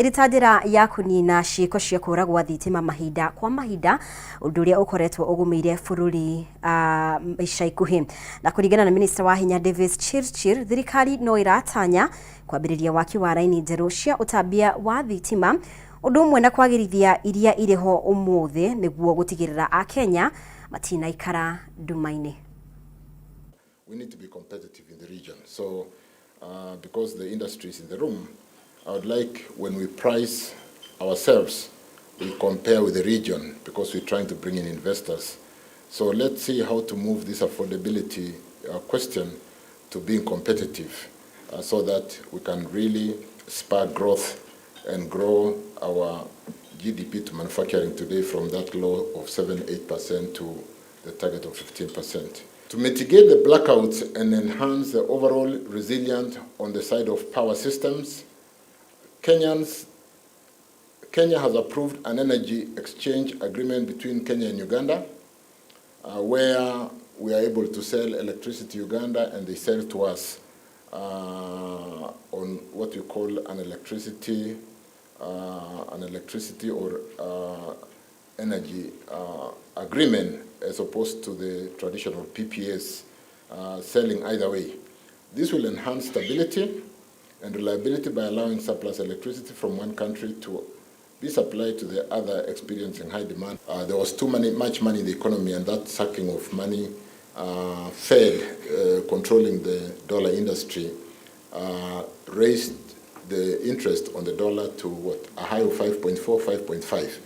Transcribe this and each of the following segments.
Ĩrĩ ta njĩra ya kũnina ciĩko cia kũra gwa thitima mahinda kwa mahinda, ũndũ ũrĩa ũkoretwo ũgũmĩire bũrũri ica ikuhĩ. Na kũringana na minista wa hinya Davis Chirchir, thirikari no ĩratanya kwambĩrĩria waki wa raini njerũ cia ũtambia wa thitima, ũndũ ũmwe na kwagĩrithia iria irĩ ho ũmũthĩ, nĩguo gũtigĩrĩra Akenya matinaikara nduma-inĩ. We need to be competitive in the region. So, because the industry is in the room, I would like, when we price ourselves, we compare with the region because we're trying to bring in investors. So let's see how to move this affordability question to being competitive so that we can really spur growth and grow our GDP to manufacturing today from that low of 7-8% to the target of 15%. To mitigate the blackouts and enhance the overall resilience on the side of power systems, Kenya has approved an energy exchange agreement between Kenya and Uganda, where we are able to sell electricity to Uganda and they sell to us on what we call an electricity or energy agreement, as opposed to the traditional PPAs selling either way. This will enhance stability and reliability by allowing surplus electricity from one country to be supplied to the other experiencing high demand. There was too much money in the economy, and that sucking of money fed controlling the dollar industry raised the interest on the dollar to what, a high of 5.4, 5.5.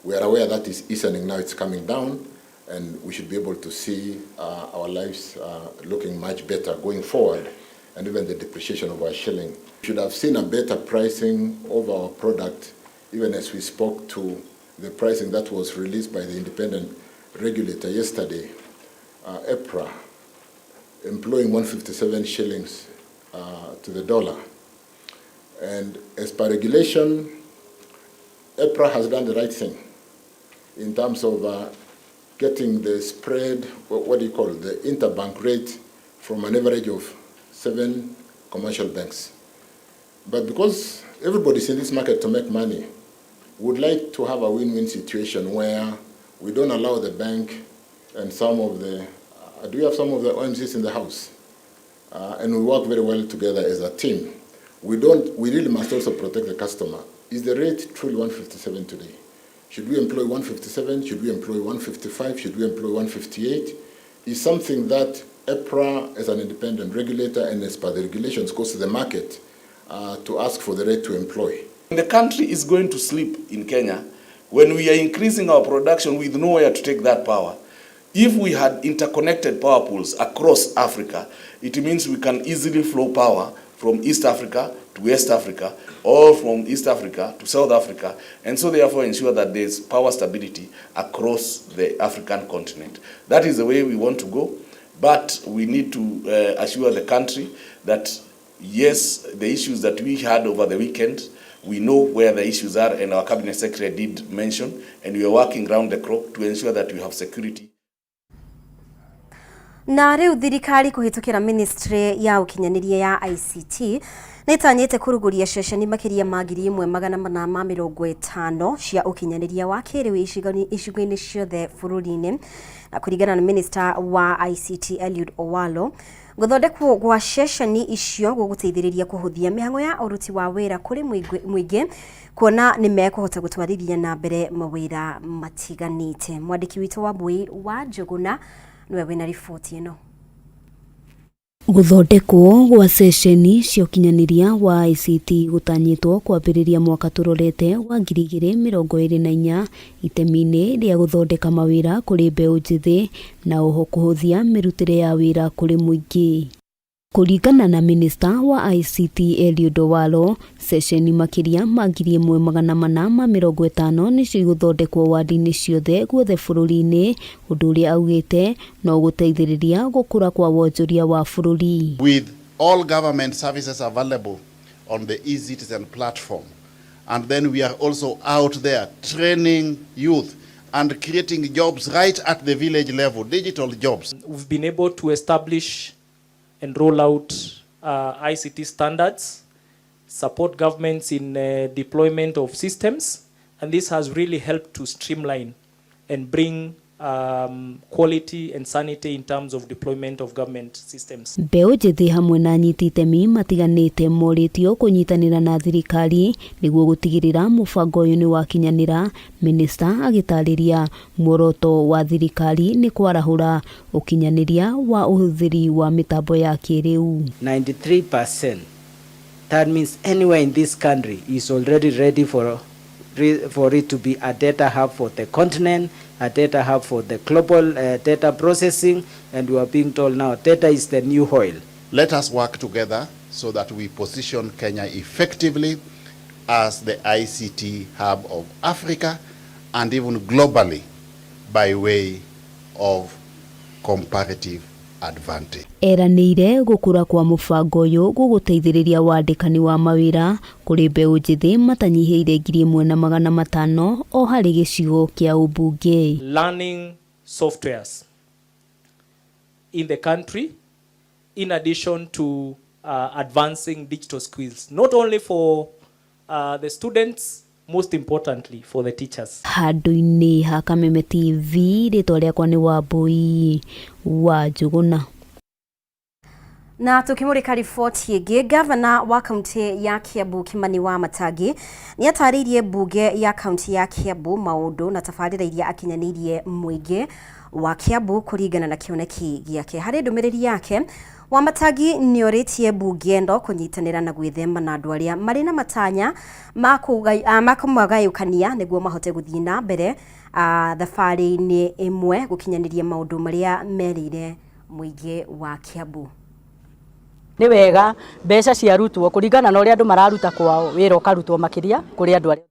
We are aware that is easing now, it's coming down, and we should be able to see our lives looking much better going forward, and even the depreciation of our shilling. We should have seen a better pricing of our product, even as we spoke to the pricing that was released by the independent regulator yesterday, EPRA, employing 157 shillings to the dollar. And as per regulation, EPRA has done the right thing in terms of getting the spread, what do you call it, the interbank rate from an average of seven commercial banks. But because everybody's in this market to make money, we would like to have a win-win situation where we don't allow the bank and some of the, do we have some of the OMCs in the house? And we work very well together as a team. We don't, we really must also protect the customer. Is the rate truly 157 today? Should we employ 157? Should we employ 155? Should we employ 158? Is something that EPRA, as an independent regulator and as per the regulations, goes to the market to ask for the rate to employ. The country is going to sleep in Kenya when we are increasing our production with nowhere to take that power. If we had interconnected power pools across Africa, it means we can easily flow power from East Africa to West Africa or from East Africa to South Africa, and so therefore ensure that there's power stability across the African continent. That is the way we want to go, but we need to assure the country that yes, the issues that we had over the weekend, we know where the issues are, and our cabinet secretary did mention, and we are working round the clock to ensure that we have security. Na rĩu thirikari kũhĩtũkĩra ministry ya ũkinyanĩria ya ICT nĩ ĩtanyĩte kũrugũria ceceni makĩria ma 1450 cia ũkinyanĩria wa kĩrĩu icigo-inĩ ciothe bũrũri-inĩ. Na kũringana na minister wa ICT Eliud Owalo, gũthondekwo gwa ceceni icio gũgũteithĩrĩria kũhũthia mĩhang'o ya ũruti wa wĩra kũrĩ mũingĩ, kuona nĩ mekũhota gũtwarithia na mbere mawĩra matiganĩte. Mwandĩki witũ wa Mbui wa Njũgũna nĩwe wĩna riboti ĩno. Gũthondekwo gwa ceceni cia ũkinyanĩria wa ICT gũtanyĩtwo kwambĩrĩria mwaka tũrorete wa 2024, itemi-inĩ rĩa gũthondeka mawĩra kũrĩ mbeũ njĩthĩ na oho kũhũthia mĩrutĩre ya wĩra kũrĩ mũingĩ. Kũringana na minista wa ICT Eliud Owalo, ceceni makĩria ma 1450 nĩcio igũthondekwo wadi-inĩ ciothe guothe bũrũri-inĩ, ũndũ ũrĩa augĩte no gũteithĩrĩria gũkũra kwa wonjoria wa bũrũri. With all government services available on the eCitizen platform. And then we are also out there training youth and creating jobs right at the village level, digital jobs. We've been able to establish and roll out ICT standards. support governments in deployment of systems, and this has really helped to streamline and bring quality and sanity in terms of deployment of government systems. Mbeũ njĩthĩ hamwe na anyiti itemi matiganĩte morĩtio kũnyitanĩra na thirikari nĩguo gũtigĩrĩra mũbango ũyũ nĩ wakinyanĩra. Minista agĩtarĩria muoroto wa thirikari nĩ kwarahũra ũkinyanĩria wa ũhũthĩri wa mĩtambo ya kĩrĩu. 93%. That means anywhere in this country is already ready for it to be a data hub for the continent, a data hub for the global data processing, and we are being told now data is the new oil. Let us work together so that we position Kenya effectively as the ICT hub of Africa and even globally by way of comparative advantage. Eranĩire gũkũra kwa mũbango ũyũ gũgũteithĩrĩria wandĩkani wa mawĩra kũrĩ mbeũ njĩthĩ matanyihĩire 1500 o harĩ gĩcigo kĩa ũmbunge. Learning softwares in the country, in addition to advancing digital skills, not only for the students, most importantly for the teachers. Handũ-inĩ ha Kameme TV, rĩtwa rĩakwa nĩ Wambui wa Njũgũna. Na tukimurika riboti ĩngĩ, gavana wa kaunti ya Kiambu Kimani wa Matangi nĩ atarĩirie mbunge ya kaunti ya Kiambu maũndũ na tabarĩra iria akinyanĩirie mũingĩ wa Kiambu kũringana na kĩoneki gĩake. Harĩ ndũmĩrĩri yake, Wamatangi nĩ orĩtie mbunge ĩno kũnyitanĩra na gwĩthema na andũ arĩa marĩ na matanya ma kũmagayũkania nĩguo mahote gũthiĩ na mbere thabarĩ-inĩ ĩmwe gũkinyanĩria maũndũ marĩa merĩire mũingĩ wa Kiambu. Nĩ wega mbeca ciarutwo kũringana na ũrĩa andũ mararuta kwao, wĩra ũkarutwo makĩria kũrĩ andũ arĩa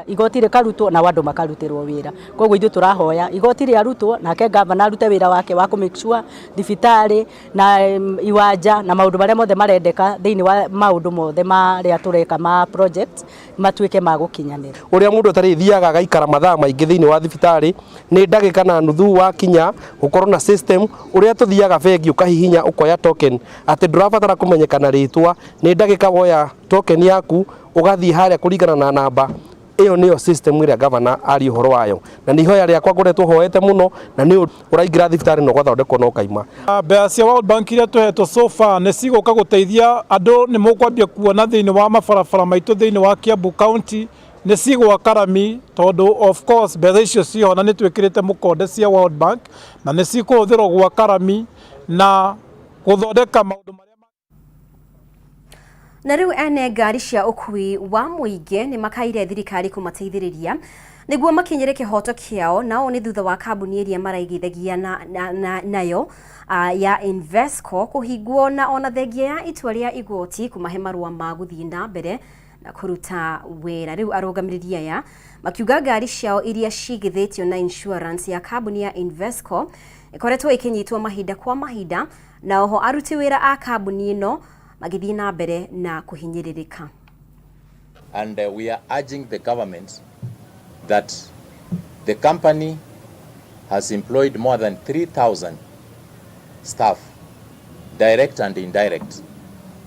igoti rĩkarutwo nao andũ makarutĩrwo wĩra. Koguo ithuĩ tũrahoya igoti rĩarutwo, nake gavana arute wĩra wake wa kũ make sure thibitarĩ na iwanja na maũndũ marĩa mothe marendeka thĩinĩ wa maũndũ mothe marĩa tũreka ma project matuĩke ma gũkinyanĩra. Ũrĩa mũndũ atarĩthiaga agaikara mathaa maingĩ thĩinĩ wa thibitarĩ, nĩ ndagĩka na nuthu wakinya. Gũkorwo na system ũrĩa tũthiaga bengi, ũkahihinya, ũkoya token, atĩ ndũrabatara kũmenyekana rĩtwa, nĩ ndagĩka woya token yaku, ũgathiĩ harĩa kũringana na namba ĩyo. Nĩyo system ĩrĩa gavana aria ũhoro wayo, na nĩ ihoya rĩakwa ngoretwo hoete mũno, na nĩ ũraingĩra thibitarĩ na ũgathondekwo na ũkaima. Mbeca cia World Bank iria tũhetwo so far nĩ cigũka gũteithia andũ. Nĩ mũkwambia kuona thĩinĩ wa mabarabara maitũ thĩinĩ wa Kiambu County nĩ cigwaka rami, tondũ of course mbeca icio ciho na nĩ twĩkĩrĩte mũkonde cia World Bank, na nĩ cikũhũthĩrwo gwaka rami na gũthondeka maũndũ. Na rĩu ene ngari cia ũkui wa mũingĩ nĩ makaire thirikari kũmateithĩrĩria nĩguo makinyĩre kĩhoto kĩao, na ũũ nĩ thutha wa kambuni ĩrĩa maraigithagia na nayo ya Invesco kũhingwo, na ona thengia ya itua rĩa igoti kũmahe marũa ma gũthiĩ na mbere na kũruta wĩra. Rĩu arũgamĩrĩri aya makiuga ngari ciao iria cigithĩtio na insurance ya kambuni ya Invesco ĩkoretwo ĩkĩnyitwo mahinda kwa mahinda, na oho aruti wĩra a kambuni ĩno magĩthiĩ na mbere na kũhinyĩrĩrĩka. And we are urging the government that the company has employed more than 3,000 staff, direct and indirect.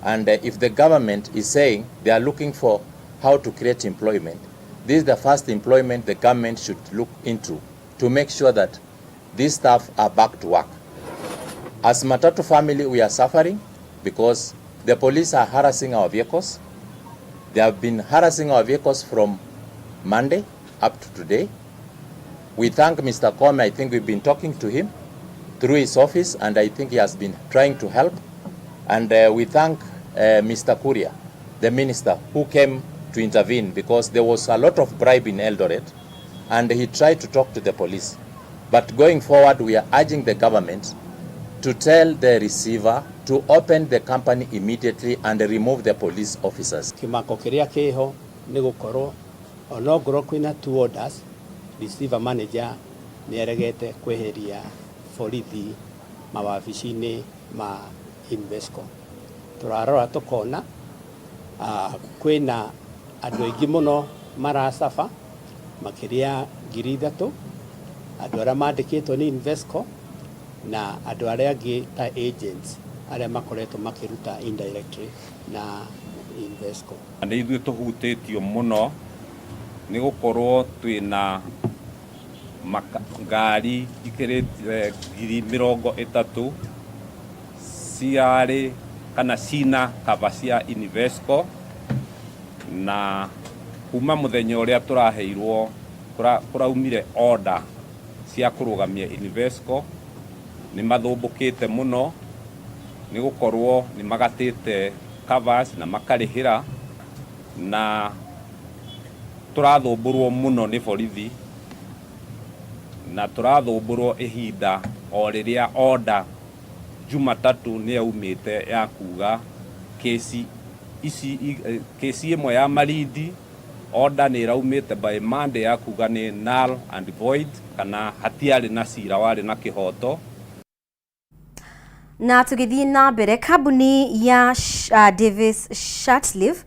And if the government is saying they are looking for how to create employment, this is the first employment the government should look into to make sure that these staff are back to work. As Matatu family, we are suffering because the police are harassing our vehicles. They have been harassing our vehicles from Monday up to today. We thank Mr. Koome. I think we've been talking to him through his office, and I think he has been trying to help. And we thank Mr. Kuria, the minister, who came to intervene because there was a lot of bribe in Eldoret, and he tried to talk to the police. But going forward, we are urging the government to tell the receiver to open the company immediately and remove the police officers. Kimako kiria kiho ni gukorwo onongorwo kwina two orders, receiver manager nĩ aregete kweheria borithi mawabici-inĩ ma Invesco. Tũrarora tũkona kwĩna andũ aingĩ mũno maracaba makĩria 3,000, andũ arĩa mandĩkĩtwo nĩ Invesco na andũ arĩa angĩ ta agents. Arĩa makoretwo makĩruta indirectly na Invesco. Nĩ ithuĩ tũhutĩtio mũno nĩ gũkorwo twĩna ngari ikĩrĩte 30,000 ciarĩ kana cina cover cia Invesco, na kuma mũthenya ũrĩa tũraheirwo kũraumire order cia kũrũgamia Invesco, nĩ mathũmbũkĩte mũno nĩ gũkorwo nĩ magatĩte covers na makarĩhĩra, na tũrathũmbũrwo mũno nĩ borithi, na tũrathũmbũrwo ihinda o rĩrĩa order Jumatatu nĩ yaumĩte ya kuga kesi ici, kesi ĩmwe ya Malindi, order nĩ ĩraumĩte by Monday ya kuga nĩ null and void, kana hatiarĩ na cira warĩ na kĩhoto. Na tũgĩthiĩ na mbere, kambuni ya Davis Shirtliff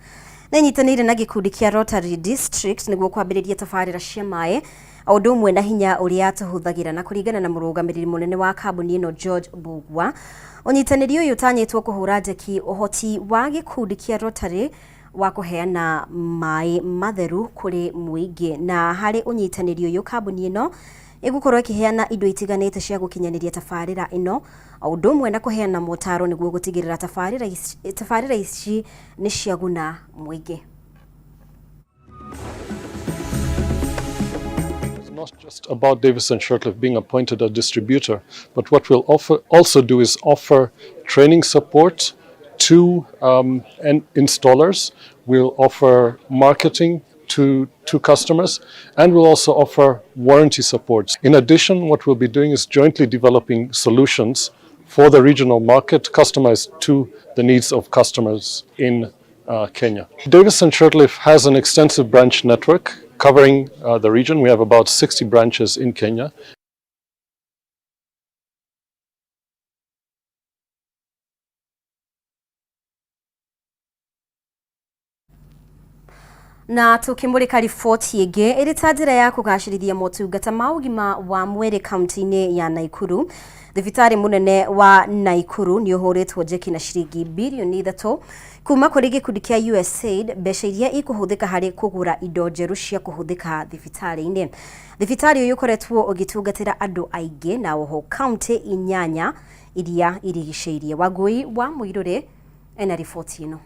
nĩ ĩnyitanĩire na gĩkundi kĩa Rotary District nĩguo kwambĩrĩria tabarĩra cia maĩ o ũndũ ũmwe na hinya ũrĩa tũhũthagĩra. Na kũringana na mũrũgamĩrĩri mũnene wa kambuni ĩno George Mbugua, ũnyitanĩri ũyũ ũtanyĩtwo kũhũra njeki ũhoti wa gĩkundi kĩa Rotary wa kũheana maĩ matheru kũrĩ mũingĩ. Na harĩ ũnyitanĩri ũyũ, kambuni ĩno ĩgũkorwo ĩkĩheana indo itiganĩte cia gũkinyanĩria tabarĩra ĩno, o ũndũ ũmwe na kũheana motaro nĩguo gũtigĩrĩra tabarĩra ici nĩ ciaguna mũingĩ. It's not just about Davis and Shirtliff being appointed a distributor, but what we'll also do is offer training support to and installers. We'll offer marketing to customers, and we'll also offer warranty support. In addition, what we'll be doing is jointly developing solutions for the regional market, customized to the needs of customers in Kenya. Davis and Shirtliff has an extensive branch network covering the region. We have about 60 branches in Kenya. Na tukimurika riboti ĩngĩ, ĩrĩ ta njĩra ya kũgacĩrithia motungata ma ũgima wa mwĩrĩ kaunti-inĩ ya Naikuru, thibitarĩ mũnene wa Naikuru nĩ ũhũrĩtwo njeki na ciringi 3 birioni kuma kũrĩ gĩkundi kĩa USAID, mbeca iria ikũhũthĩka harĩ kũgũra indo njerũ cia kũhũthĩka thibitarĩ-inĩ. Thibitarĩ ũyũ ũkoretwo ũgĩtungatĩra andũ aingĩ na oho kaunti inyanya iria irigicĩirie. Wangũi wa Mũirũrĩ ena riboti ĩno.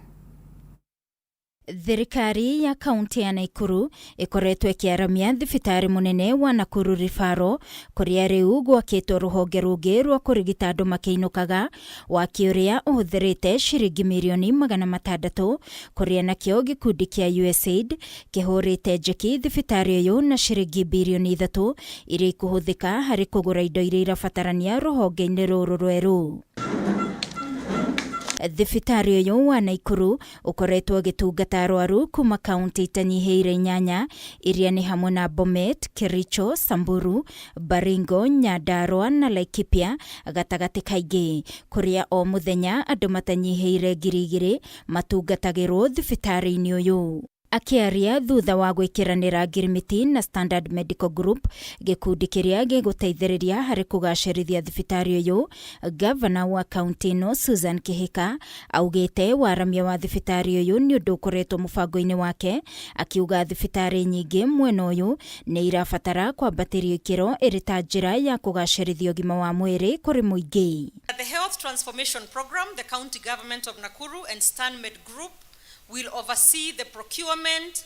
Thirikari ya kaunti ya Naikuru ĩkoretwo ĩkĩaramia thibitarĩ mũnene wa Nakuru Referral, kũrĩa rĩu gwakĩtwo rũhonge rũngĩ rwa kũrigita andũ makĩinũkaga, waki ũrĩa ũhũthĩrĩte ciringi 600,000,000, kũrĩa nakĩo gĩkundi kĩa USAID kĩhũrĩte njeki thibitarĩ ũyũ na ciringi 3 birioni iria ikũhũthĩka harĩ kũgũra indo iria irabatarania rũhonge-inĩ rũrũ rwerũ. Thibitarĩ ũyũ wa Naikuru ũkoretwo ũgĩtungata arwaru kuma kaunti itanyihĩire inyanya, iria nĩ hamwe na Bomet, Kericho, Samburu, Baringo, Nyandarua na Laikipia gatagatĩ kaingĩ, kũrĩa o mũthenya andũ matanyihĩire 2,000 matungatagĩrwo thibitarĩ-inĩ ũyũ. Akĩaria thutha wa gwĩkĩranĩra ngirimiti na Standard Medical Group, gĩkundi kĩrĩa gĩgũteithĩrĩria harĩ kũgacĩrithia thibitarĩ ũyũ, gavana wa kaunti ĩno Susan Kihika augĩte waramia wa thibitarĩ ũyũ nĩ ũndũ ũkoretwo mũbango-inĩ wake, akiuga thibitarĩ nyingĩ mwena ũyũ nĩ irabatara kwambatĩrio ikĩro ĩrĩ ta njĩra ya kũgacĩrithia ũgima wa mwĩrĩ kũrĩ mũingĩ. The Health Transformation Program, the County Government of Nakuru and StanMed Group will oversee the procurement,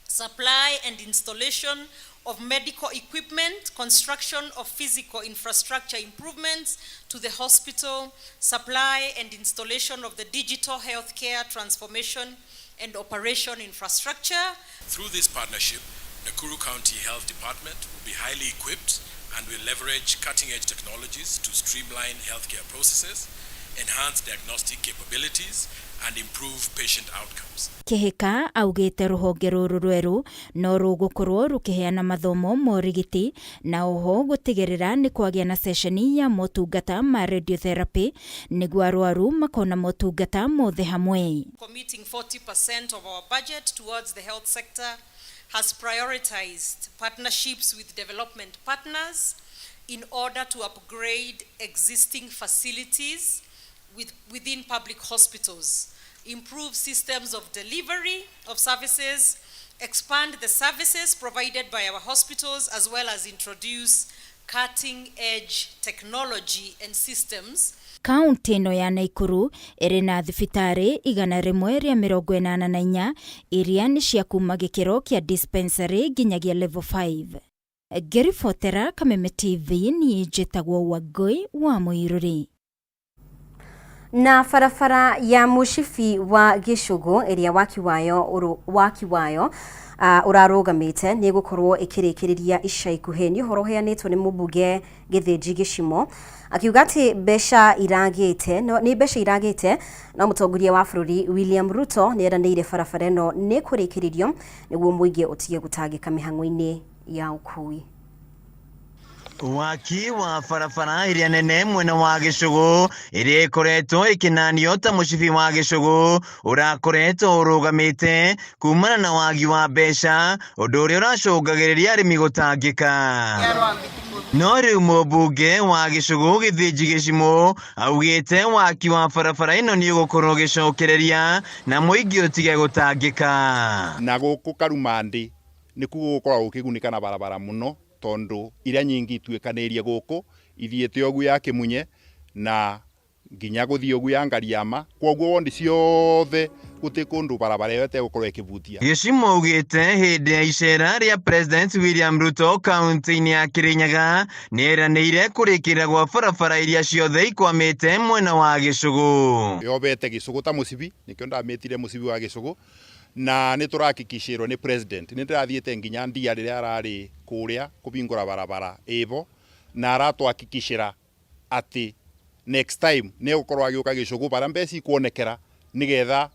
supply and installation of medical equipment, construction of physical infrastructure improvements to the hospital, supply and installation of the digital healthcare transformation and operation infrastructure. Through this partnership, Nakuru County Health Department will be highly equipped and will leverage cutting-edge technologies to streamline healthcare processes, enhance diagnostic capabilities, and improve patient outcomes. Kihika augĩte rũhonge rũrũ rwerũ no rũgũkorwo rũkĩheana mathomo ma ũrigiti na oho gũtigĩrĩra nĩ kwagĩa na ceceni ya motungata ma radiotherapy nĩguo arwaru makona motungata mothe hamwe. Committing 40% of our budget towards the health sector has prioritized partnerships with development partners in order to upgrade existing facilities. within public hospitals, improve systems of delivery of services, expand the services provided by our hospitals, as well as introduce cutting-edge technology and systems. Kaunti ĩno ya Naikuru ĩrĩ na thibitarĩ 184 iria nĩ cia kuma gĩkĩro kĩa dispensary nginyagia level 5. Ngĩribotera Kameme TV niĩ njĩtagwo Wangũi wa Mũirũrĩ. Na barabara ya mũcibi wa Gĩcũgũ ĩrĩa waki wayo ũrarũgamĩte nĩ ĩgũkorwo ĩkĩrĩkĩrĩria ica ikuhĩ. Nĩ ũhoro ũheanĩtwo nĩ mũmbunge Gĩthĩnji Gĩcimo akiuga atĩ mbeca iragĩte no, nĩ mbeca iragĩte no mũtongoria wa bũrũri William Ruto nĩ eranĩire barabara ĩno nĩ kũrĩkĩrĩrio nĩguo mũingĩ ũtige gũtangĩka mĩhang'o-inĩ ya ũkui. Waki wa barabara ĩrĩa nene mwena wa Gĩcũgũ ĩrĩa ĩkoretwo ĩkĩnanio ta mũcibi wa Gĩcũgũ ũrakoretwo ũrũgamĩte kumana na wagi wa mbeca, ũndũ ũrĩa ũracũngagĩrĩria arĩmi gũtangĩka. No rĩu mũmbunge wa Gĩcũgũ Gĩthĩnji Gĩcimo augĩte waki wa barabara ĩno nĩ ũgũkorwo ũgĩcokereria na mũingĩ ũtige gũtangĩka. Na gũkũ Karumandi nĩkuo gũkoragwo gũkĩgunĩka na barabara mũno, tondu iria nyingi ituĩkanĩirie gũkũ ithiĩte ũguo ya Kĩmunye na nginya gũthiĩ ũguo ya Ngariama, kwoguo wondi ciothe gũtirĩ kũndũ barabara ĩyo ĩtegũkorwo ĩkĩbutia. Gĩcimo augĩte hĩndĩ ya icera rĩa President William Ruto kaunti-inĩ ya Kirinyaga nĩeranĩire kũrĩkĩrĩra gwa barabara iria ciothe ikwamĩte mwena wa Gĩcũgũ. Yobete Gĩcũgũ ta mũcibi, nĩkĩo ndamĩtire mũcibi wa Gĩcũgũ, na nĩ tũrahakikishĩrwo nĩ president nĩ ndĩrathiĩte nginya ndia rĩrĩa ararĩ kũrĩa kũbingũra barabara ĩbo, na aratũhakikishĩra atĩ next time nĩ egũkorwo agĩũka Gĩcũgũ barĩa mbeca ikuonekera nĩgetha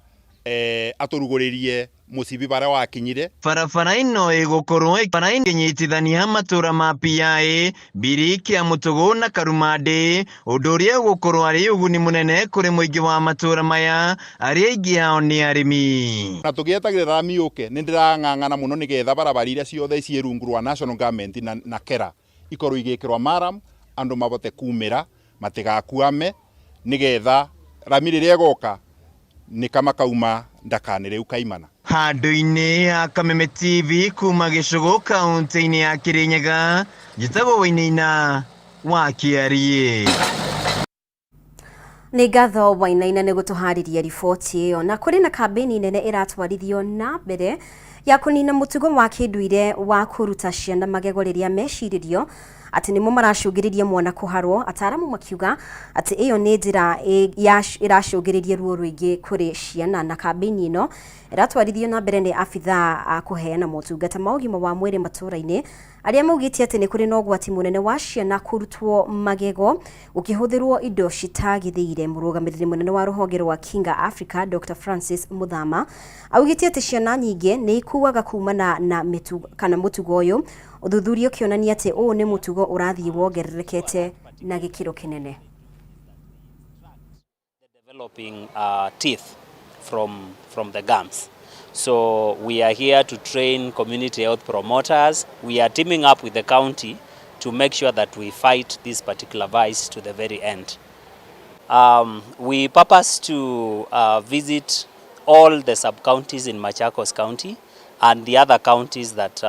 atũrugũrĩrie mũcibi barĩa wakinyire. Barabara ĩno ĩgũkorwo ĩkĩnyitithania matũra ma PIA, Mbiri, Kĩamũtũgũ na Karumandĩ, ũndũ ũrĩa ũgũkorwo arĩ ũguni mũnene kũrĩ mũingĩ wa matũra maya arĩa aingĩ ao nĩ arĩmi. Na tũgĩetagĩrĩra rami yũke nĩ ndĩrang'ang'ana mũno nĩgetha barabara iria ciothe ciĩ rungu rwa national government na KERA ikorwo igĩkĩrwo maram, andũ mabote kumĩra matigakuame nĩgetha rami rĩrĩa ĩgoka nĩ kama kauma ndakani rĩu kaimana. Handũ-inĩ ha Kameme TV kuma Gĩcũgũ kaunti-inĩ ya Kirinyaga, njĩtagwo Wainaina wa Kĩariĩ. Nĩ ngatho Wainaina nĩ gũtũharĩria riboti ĩyo. Na kũrĩ na kambĩini nene ĩratwarithio na mbere ya kũnina mũtugo wa kĩndũire wa kũruta ciana magego rĩrĩa mecirĩrio atĩ nĩmo maracũngĩrĩria mwana kũharwo, ataramu makiuga atĩ ĩyo nĩ njĩra ĩracũngĩrĩria ruo rũingĩ kũrĩ ciana. Na kambĩini ĩno ĩratwarithio na mbere nĩ abithaa a kũheana motungata ma ũgima wa mwĩrĩ matũũra-inĩ arĩa maugĩte atĩ nĩ kũrĩ na ũgwati mũnene wa ciana kũrutwo magego gũkĩhũthĩrwo indo citagĩrĩire. Mũrũgamĩrĩri mũnene wa rũhonge rwa Kinga Africa Dr. Francis Muthama augĩte atĩ ciana nyingĩ nĩ ikuaga kumana na kana mũtugo ũyũ, ũthuthuria ũkĩonania atĩ ũũ nĩ mũtugo ũrathiĩ wongererekete na gĩkĩro kĩnene. Developing teeth from the gums. So we are here to train community health promoters. We are teaming up with the county to make sure that we fight this particular vice to the very end. We purpose to visit all the sub-counties in Machakos County and the other counties that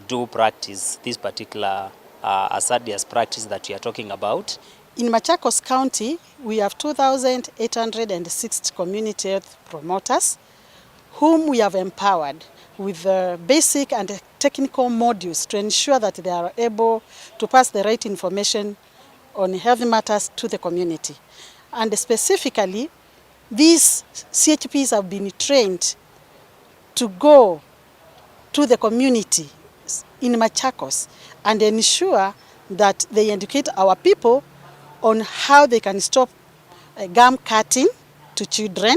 do practice this particular hazardous practice that we are talking about. In Machakos County, we have 2,860 community health promoters whom we have empowered with the basic and technical modules to ensure that they are able to pass the right information on health matters to the community. And specifically, these CHPs have been trained to go to the community in Machakos and ensure that they educate our people on how they can stop gum cutting to children,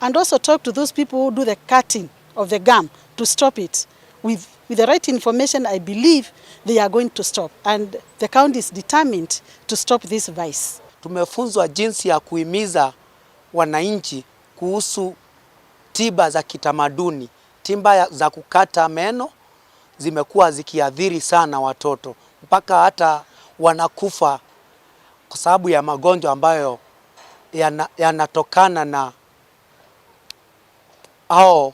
and also talk to those people who do the cutting of the gum to stop it. With the right information, I believe they are going to stop, and the county is determined to stop this vice. Tumefunzwa jinsi ya kuhimiza wananchi kuhusu tiba za kitamaduni. Tiba za kukata meno zimekuwa zikiathiri sana watoto mpaka hata wanakufa kwa sababu ya magonjwa ambayo Yanatokana na hao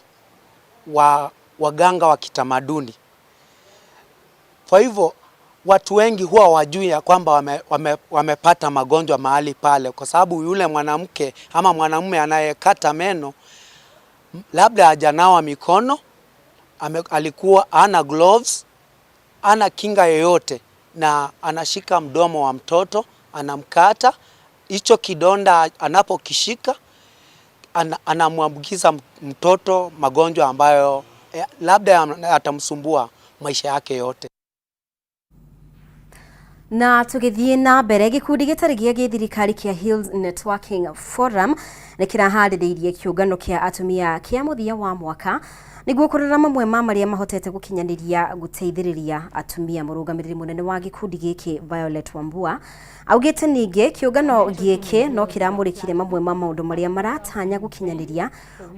waganga wa kitamaduni. Kwa hivyo watu wengi huwa wajui ya kwamba wamepata magonjwa mahali pale, kwa sababu yule mwanamke ama mwanamume anayekata meno labda hajanawa mikono, alikuwa ana gloves, ana kinga yoyote, na anashika mdomo wa mtoto anamkata. Hicho kidonda anapokishika anamwambukiza mtoto magonjwa ambayo labda atamsumbua maisha yake yote. Na tugithie na mbere, gikundi gĩtarĩ gĩa gĩthirikari kĩa Hills Networking Forum nĩ kĩraharĩrĩirie kĩũngano kĩa atumia kĩa mũthia wa mwaka nĩguo kũrora mamwe ma marĩa mahotete gũkinyanĩria gũteithĩrĩria atumia. Mũrũgamĩrĩri mũnene wa gĩkundi gĩkĩ Violet Wambua augĩte ningĩ kĩũngano gĩkĩ no kĩramũrĩkire mamwe ma maũndũ marĩa maratanya gũkinyanĩria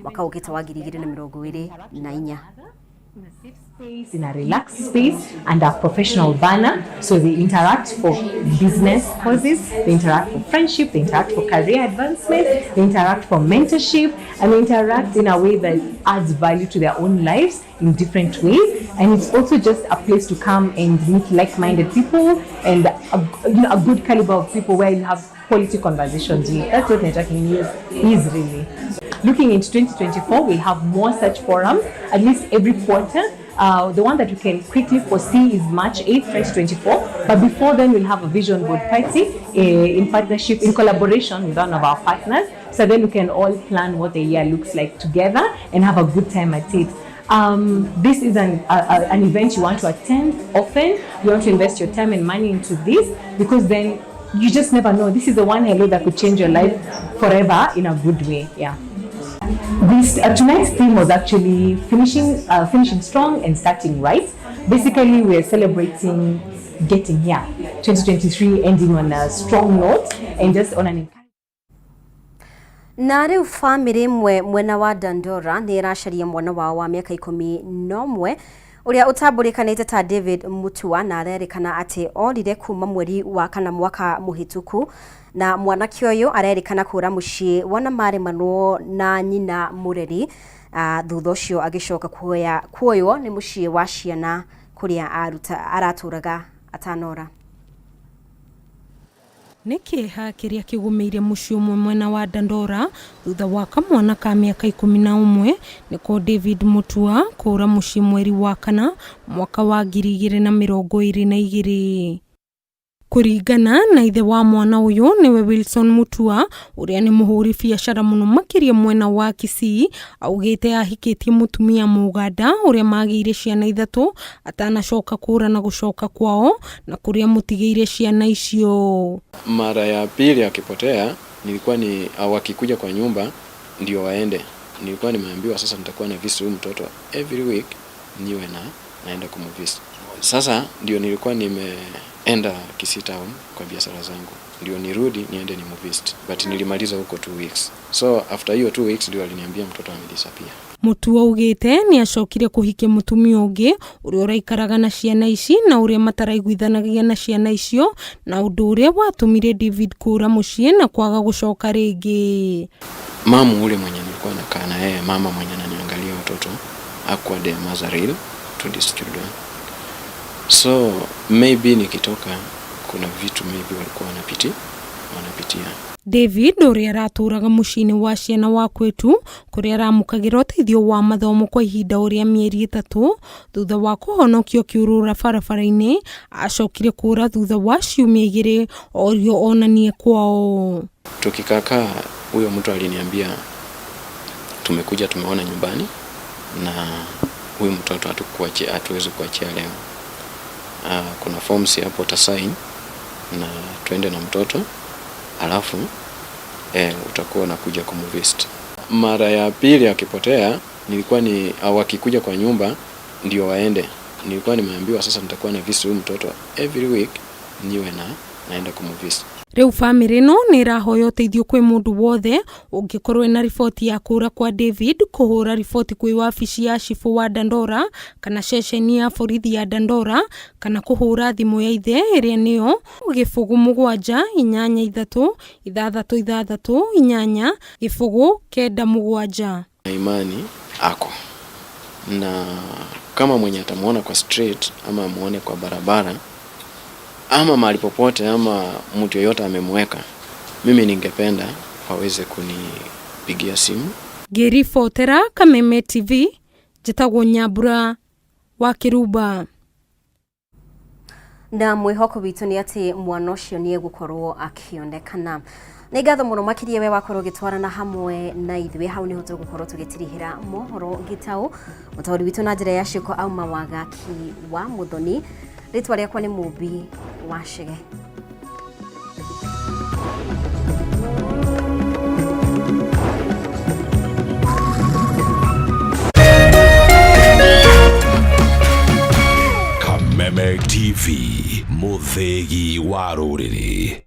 mwaka ũkĩte wa 2024. In a relaxed space and a professional banner. So they interact for business causes, they interact for friendship, they interact for career advancement, they interact for mentorship, and they interact in a way that adds value to their own lives in different ways. And it's also just a place to come and meet like-minded people and a good caliber of people where you have quality conversations with. That's what networking is really. Looking into 2024, we'll have more such forums, at least every quarter. The one that you can quickly foresee is March 8th, 2024. But before then, we'll have a vision board party in partnership, in collaboration with one of our partners. So then we can all plan what the year looks like together and have a good time at it. This is an event you want to attend often. You want to invest your time and money into this, because then you just never know. This is the one hello that could change your life forever in a good way. Yeah. This tonight's theme was actually finishing strong and starting right. Basically, we are celebrating getting here, 2023 ending on a strong note and just on an Na rĩu bamĩrĩ ĩmwe mwena wa Dandora nĩ ĩracaria mwana wao wa mĩaka 11 ũrĩa ũtambũrĩkanĩte ta David Mutua, na arerĩkana atĩ orire kuma mweri wa kana mwaka mũhĩtũku, na mwanake ũyũ arerĩkana kũra mũciĩ wona maremanwo na nyina mũreri, thutha ũcio agĩcoka kuoywo nĩ mũciĩ wa ciana kũrĩa aratũraga atanora. Nĩ kĩeha kĩrĩa kĩgũmĩire mũciĩ ũmwe mwena wa Dandora thutha wa kamwana ka mĩaka 11 nĩko David Mutua kũra mũciĩ mweri wa kana mwaka wa 2022. Kũringana na ithe wa mwana ũyũ nĩwe Wilson Mutua, ũrĩa nĩ mũhũri biacara mũno makĩria mwena wa Kisii, augĩte ahikĩtie mũtumia Mũganda ũrĩa magĩire ciana 3 atanacoka kũra na gũcoka kwao na kũrĩa mũtigĩire ciana icio. Mara ya pili akipotea nilikuwa ni wakikuja kwa nyumba ndio waende, nilikuwa nimeambiwa sasa nitakuwa na visit huyu mtoto every week, niwe na naenda kumvisit. Sasa ndio nilikuwa nimeenda Kisii town kwa biashara zangu, ndio nirudi niende nimuvisit, but nilimaliza huko 2 weeks. So after hiyo 2 weeks ndio aliniambia mtoto amedisappear. Mutua augĩte nĩ acokire kũhikia mũtumia ũngĩ ũrĩa ũraikaraga na ciana ici na ũrĩa mataraiguithanagia na ciana icio, na ũndũ ũrĩa watũmire David kũra mũciĩ na kwaga gũcoka rĩngĩ. Mamu ule mwenye nilikuwa nakaa na yeye, mama mwenye ananiangalia watoto, hakuwa the mother real to these children. So maybe nikitoka kuna vitu maybe walikuwa wanapitia. David ũrĩa aratũraga mũciĩ-inĩ wa ciana wa Kwetu kũrĩa aramũkagĩra ũteithio wa mathomo kwa ihinda ũrĩa mĩeri 3 thutha wa kũhonokio akĩũrũra barabara-inĩ, acokire kũra thutha wa ciumia 2 orio onanie kwao. Tukikakaa huyo mtu aliniambia tumekuja tumeona nyumbani na huyu mtoto hatuwezi kuachia leo. Kuna forms hapo utasign na tuende na mtoto, alafu utakuwa unakuja kumvisit. Mara ya pili akipotea nilikuwa ni wakikuja kwa nyumba ndio waende, nilikuwa nimeambiwa sasa nitakuwa na visit huyu mtoto every week, niwe na naenda kumvisit. Rĩu bamĩrĩ ĩno nĩ ĩrahoya ũteithio kwĩ mũndũ wothe ũngĩkorwo ena riboti ya kũũra kwa David kũhũra riboti kwĩ wabici ya cibũ wa Dandora kana ceceni ya borithi ya Dandora kana kũhũra thimũ ya ithe ĩrĩa nĩyo 0 7 8 3 6 6 8 0 9 7. Na imani ako na kama mwenye atamuona kwa street ama amuone kwa barabara ama mahali popote ama mtu yeyote amemweka, mimi ningependa waweze kunipigia simu. Ngĩribotera Kameme TV njĩtagwo Nyambura wa Kĩrumba. Na mwĩhoko witũ nĩ atĩ mwana ũcio nĩ egũkorwo akĩonekana. Nĩ ngatho mũno makĩria we wakorwo ũgĩtwarana hamwe na ithuĩ. Hau nĩho tũgũkorwo tũgĩtirihĩra mohoro gĩtaũ. Mũtaũri witũ na njĩra ya ciĩko auma Wagaki wa Mũthoni. Rĩtwa rĩakwa nĩ Mũmbi wa Chege. Kameme TV, mũthĩgi wa rũrĩrĩ.